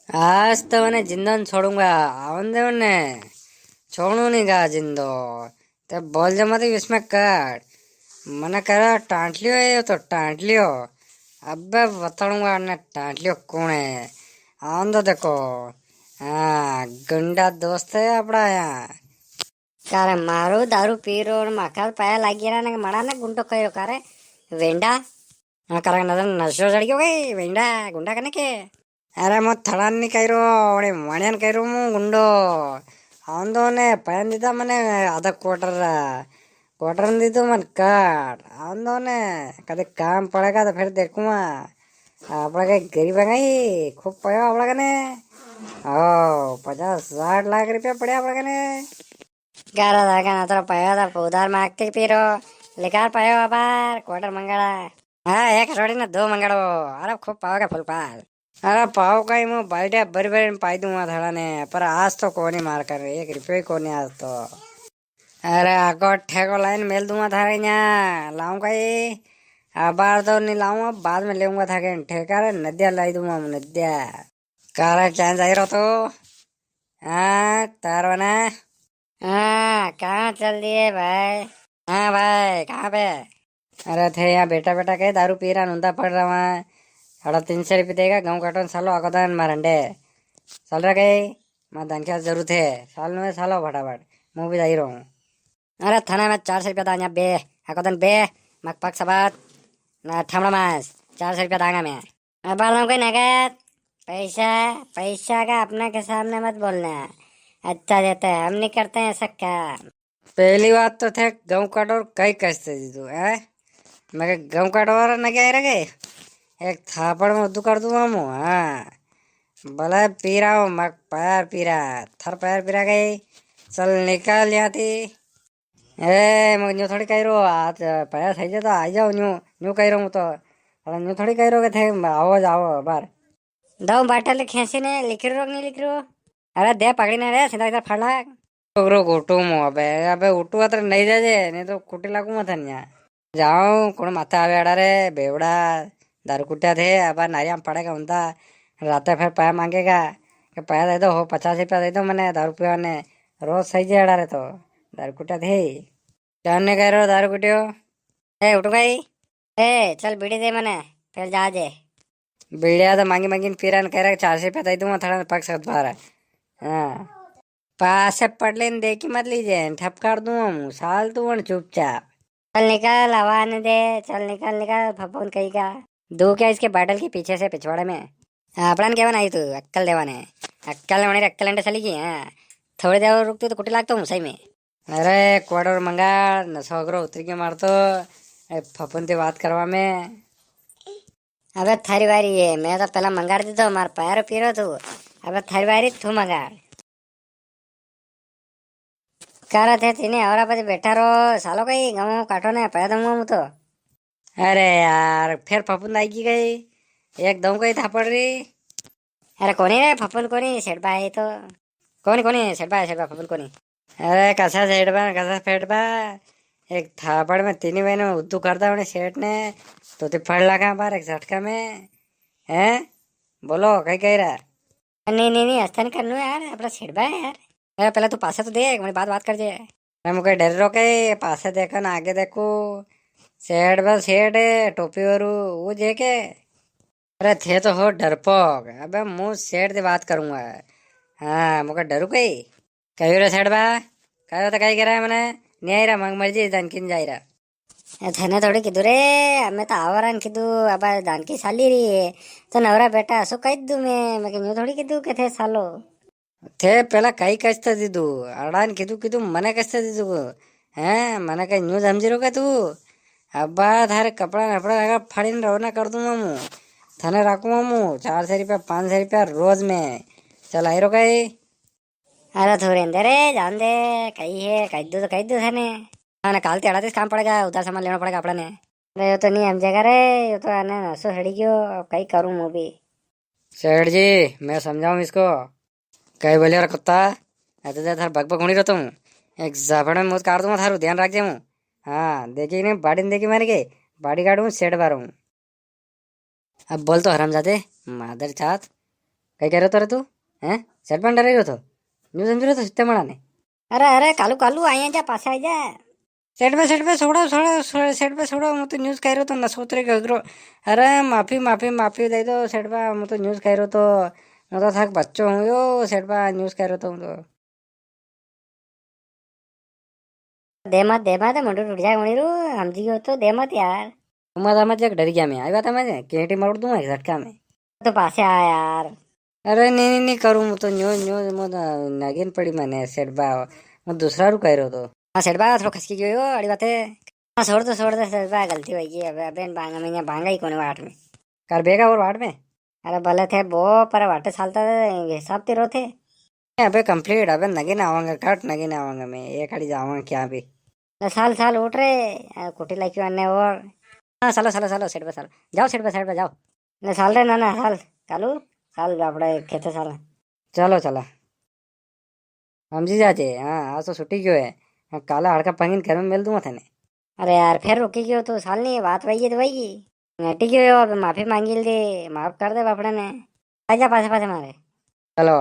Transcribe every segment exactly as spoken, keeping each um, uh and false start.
आज तो उन्हें जिंदो न छोड़ूंगा, आवन दे उन्हें, छोड़ू नी गा जिंदो। ते बोल जो मत इसमें कर, मने करा टांट लियो, ये तो टांट लियो। अबे बताऊंगा ने टांट लियो कौन है, आवन दो देखो। हाँ, गुंडा दोस्त है अपना यहाँ। कारे मारो दारू पी रो और माखा पाया लागी रहा ने मड़ा ने गुंडो कहो कारे वेंडा। हाँ, कारे नजर नशो चढ़ गयो गई वेंडा गुंडा कने के। अरे मो थड़ान नी कह रो, ओड़े वाणियान कह रो मु गुंडो। आंदो ने पहन दीदा मने आधा क्वार्टर रा। क्वार्टर ने दीदो मन काट। आंदो ने कदे काम पड़ेगा तो फिर देखूंगा। आपड़ा के गरीब है गई, खूब पयो आपड़ा कने। ओ, पचास साठ लाख रुपया पड़े आपड़ा कने। गारा दागा ना तो पाया था, उधार मांग के पी रो, लिकार पायो अबार, क्वार्टर मंगाड़ा। हाँ, एक रोटी ना दो मंगाड़ो, अरे खूब पाओगे फुल पाल। अरे पाओ का ही मुंह बाल्टिया भर भर पाई दूंगा थारा ने, पर आज तो कोनी मार कर, एक रुपये ही कोनी आज तो। अरे आको ठेको लाइन मेल दूंगा थारे यहाँ, लाऊं का ही? अबार तो नहीं लाऊं, अब बाद में लेऊंगा थाके ठेका रे, नदिया लाई दूंगा हम, नदिया। कारा क्या जाई रो तो? हाँ, तार बना। हाँ, कहाँ चल दिए भाई? हाँ भाई, कहाँ पे? अरे थे यहाँ बेटा बेटा के दारू पी रहा, नुंदा पड़ रहा वहाँ। साढ़े तीन सौ रुपये देगा, गाँव काटो न सालो आको दान मारंडे। चल रहा गई, मैं धन क्या जरूरत है, साल में सालो फटाफट, मुँह भी जाई रहा हूँ। अरे थाना में चार सौ रुपया दांगा बे, आको दन बे, मक पक सबात, ना ठामड़ा मांस, चार सौ रुपया दांगा मैं। अब बार कोई नगद, पैसा, पैसा का अपना के सामने मत बोलना। अच्छा देता है, हम नहीं करते हैं ऐसा काम। पहली बात तो थे गाँव काटो कई कैसे दी तू, हैं? मैं कहा, गाँव काटो वाला न क्या रखे? एक थापड़ में उद्दू कर दूंगा मु, हाँ। भले पीरा हो, मक पैर पीरा, थर पैर पीरा गई। चल निकाल यहाँ थी। ए, मग न्यू थोड़ी कह रो, आज पया सही जाता, आ जाओ न्यू, न्यू कह रो हूँ तो। अरे न्यू थोड़ी कह रो के थे, आओ जाओ बार। दो बाटल खेसी ने लिख रो कि नहीं लिख रो? अरे दे पकड़ी ने रे, सीधा इधर फाड़ लाग। ओकरो गोटू मो अबे, अबे उठू अतर नहीं जाजे, नहीं तो कुटी लागू मत न्या। जाओ, कुण माथा आवे अड़ा रे, बेवड़ा, दारू कुटिया थे, अब नारिया में पड़ेगा उनता, राते फिर पया मांगेगा, कि पया दे दो, हो पचास रुपया दे दो मने, दारू पीवा ने, रोज सही जे अड़ा रे तो, दारू कुटिया थे। जाने कह रो दारू कुटियो? ए, उठ गई। ए, चल बीड़ी दे मने, फिर जा जे। बीड़िया तो मांगी मांगी पीरा ने कह रहा, चार सौ रुपया दे दूंगा, थोड़ा पग सकत बार। हाँ। पासे पड़ लेन दे की मत लीजे, ठपकार दूं हम, साल तू वण चुपचाप। चल निकल, हवा आने दे, चल निकल, निकल, फफूंद कहीं का। दो क्या इसके बाटल के पीछे से पिछवाड़े में। आपड़ा ने केवन आई तू, अक्कल देवाने। अक्कल होने रे, अक्कल अंडे चली गई, हाँ। थोड़ी देर और रुकती तो कुटी लागतो हूँ सही में। अरे, क्वार्टर मंगा, नशा वगैरह उतरी के मारतो। ए, फफूंद से बात करवा में। अबे थारी बारी है, मैं तो पहला मंगाड़ दीधो, मार पैर पीरो तू। अबे थारी बारी, तू मंगाड़। कारा थे तीने हवरा पे बैठा रो, सालो कई गमो काटो ने, पैदा दूंगा मु तो। अरे यार, फिर फफूंद आई की गई, एक दम कई थापड़ री। अरे कोनी रे, फफूंद कोनी, सेठ बा है तो। कोनी, कोनी, सेठ बा, सेठ बा, फफूंद कोनी। अरे कसा सेठ बा, कसा सेठ बा, एक थापड़ में तीनी महीने में उद्दू कर दा उन्हें सेठ ने, तो ते फड़ लगा बार एक झटका में, हैं? बोलो, कई कह रहा? नहीं, नहीं, नहीं, ऐसा नहीं करनू यार, अपना सेठ बा है यार। अरे पहले तू पासे तो दे, एक बात, बात कर जे। अरे मुझे डर रो के, पासे देखो ना, आगे देखो, सेठ बा सेठ है, टोपी वारू, वो जे के। अरे थे तो हो डरपोक। अबे मु सेठ से बात करूंगा। हाँ, मुका डरू कई। कहो रे सेठ बा, कहो तो कई करा है मने, नी आई रा, मंग मर्जी, जानकी नी जाई रा। ए, थने थोड़ी कीधु रे, हमें तो आवरण कीधु, अब जानकी साली री है, तो नवरा बेटा असो कही दू मैं, मैं यूं थोड़ी कीधु के थे सालो। थे पहला कई कष्ट दीधु, अड़ान कीधु, कीधु मने कष्ट दीधु, हैं, मने कई न्यू समझी रो के तू? अब्बा थारे कपड़ा नपड़ा लगा फाड़ीन रवाना कर दूं मामू। थाने राखूं मामू, चार सौ रुपया, पाँच सौ रुपया रोज में। चल आई रो कई? अरे थोड़े अंदर है, जान दे, कई है, कई दू तो कई दू थाने। हाँ, ना काल ते अड़ा दिस काम पड़ेगा, उधार सामान लेना पड़ेगा अपना ने। अरे यो तो नहीं समझेगा रे, यो तो आने नसो सड़ी गयो, अब कई करूं मु भी। सेठ जी, मैं समझाऊं इसको। कई बोलिया रे कुत्ता, ऐसे तो थार बक बक हुणी रहता हूँ। एक जाफड़ में मौत काट दूंगा थारू, ध्यान रख जे हूँ। हाँ, देखी नहीं, बाड़ी ने देखी मारे के, बाड़ी काटूँ, सेठ बारूँ। अब बोल तो हरामजादे, मादर चात। कई कह रहो तो रे तू? हैं? सेठ बा ने डराई रहो तो? न्यू समझ रहो तो सुत्ते मड़ा ने? अरे, अरे, कालू, कालू, आया जा, पासे आ जा। सेठ बा, सेठ बा, छोड़ो, छोड़ो, छोड़ो, सेठ बा, छोड़ो, मैं तो न्यूज कह रहो तो नसोतरे घगरो। अरे, माफी, माफी, माफी दे दो, सेठ बा, मैं तो न्यूज कह रहो तो, मैं तो थाक बच्चो हूँ यो, सेठ बा, न्यूज कह रहो तो, मैं तो। दे मत, दे मत, मुंडू टूट जाए कोनी रू, समझी गयो तो दे मत यार। मत, मत, जग डर गया मैं, आई बात है, मैं केटी मरोड़ दूंगा एक झटका में। तो पासे आ यार। अरे नी, नी, नी करूँ, मैं तो न्यू, न्यू, मैं तो नगीन पड़ी मैंने, सेठ बा, मैं दूसरा रू कह रहो तो। हाँ, सेठ बा, थोड़ा खसकी गयो यो, अड़ी बात है। हाँ, छोड़ दो, छोड़ दो, सेठ बा, गलती हो गई, अबे, अबे, बांगा में, यहाँ बांगा ही कोने वाट में। कर बेगा और वाट में? अरे, भले थे बो, पर वाटे सालता थे, हिसाब ती रो थे। अबे, कंप्लीट, अबे, नगीन आवांगा, कट नगीन आवांगा मैं, एक आड़ी जावांगा क्या भी। ले साल, साल उठ रे, आ, कुटी लाइक्यो अन्ने और। हाँ, सालो, सालो, सालो, सेठ बा, सालो। जाओ, सेठ बा, सेठ बा, जाओ। ले साल रे, ना, ना, साल, कालू, साल, आपड़े खेते साल। चलो, चला। समझी जाजे, हाँ, आज तो छुट्टी गयो है। हाँ, काला हड़का भांगीन घर में मेल दूंगा थने। अरे यार, फिर रुकी गयो तू, साल नी, बात वही है तो वही। नटी गयो, अब माफी मांगी ले, माफ कर दे बापड़ा ने। आ जा पासे पासे मारे। चलो।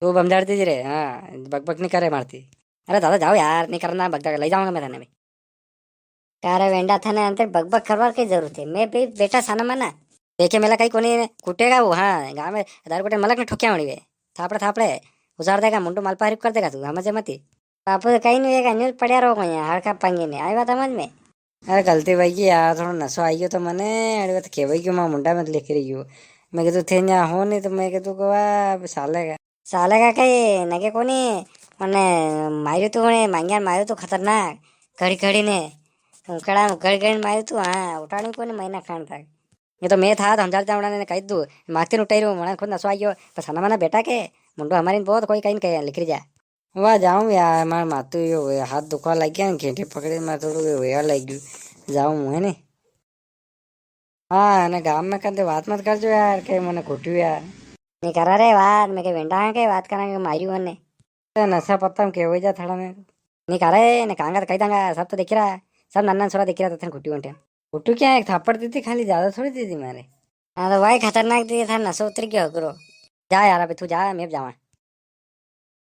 तू बमजार दीजिए रे, हाँ, बकबक नी करे मारती। अरे दादा जाओ यार, नी करना बकबक, ले जाऊंगा मैं थने भी। कारे वेंडा, थने अंतर बकबक करवार की जरूरत है? मैं भी बेटा साना माना। देखे मेला कई कोनी कुटेगा वो, हाँ, गाँव में दारू कुटे मलक ने ठोक्या होनी वे। थापड़े, थापड़े उजाड़ देगा, मुंडो मालपा हरीफ कर देगा तू, समझ मती। बापू तो कई नी वेगा, न्यूज पड़िया रहो कोई, हड़का पंगी ने, आई बात समझ में? अरे गलती वही की यार, थोड़ा नशो आई गयो तो मने, अरे बात केवई क्यों मां मुंडा में लिख रही हो। मैं कह तू थे न्या हो नी तो मैं कह तू को साले का। साले का कई नगे कोनी, मने मारियो तू, मने मांग्या मारियो तू खतरनाक, घड़ी घड़ी ने, उकड़ा घड़ी घड़ी मारियो तू, हाँ, उठानी कोनी महीना खान तक। ये तो मैं था, तो हम जाते उड़ा ने कह दू, मारती उठाई रू, मने खुद नशो आई गयो, पर साना माना बेटा के, मुंडो हमारी बहुत कोई कहीं कहे, लिख रही जा। वाह, जाऊं यार, मार मातू यो हुए, हाथ दुखवा लग गया, घेंटे पकड़े, मैं थोड़ो ये हुआ लग गयो, जाऊं, है नी? हाँ, ने गाम में कदे बात मत कर जो यार, के मने खोटी यार। नी करा रे बात, मैं के वेंडा है के बात करा के मारियो ने। तो नशा पत्ता में के हो जा थड़ा में। नी करा रे, ने कांगा तो कही दांगा, सब तो दिख रहा है, सब नन्ना छोरा दिख रहा था, थन खोटी वंटे। खोटी क्या, एक थापड़ दी थी खाली, ज्यादा थोड़ी दी थी मारे। हाँ, तो भाई खतरनाक दी था, नशा उतर गया हो करो। जा यार, अबे तू जा, मैं भी जावा।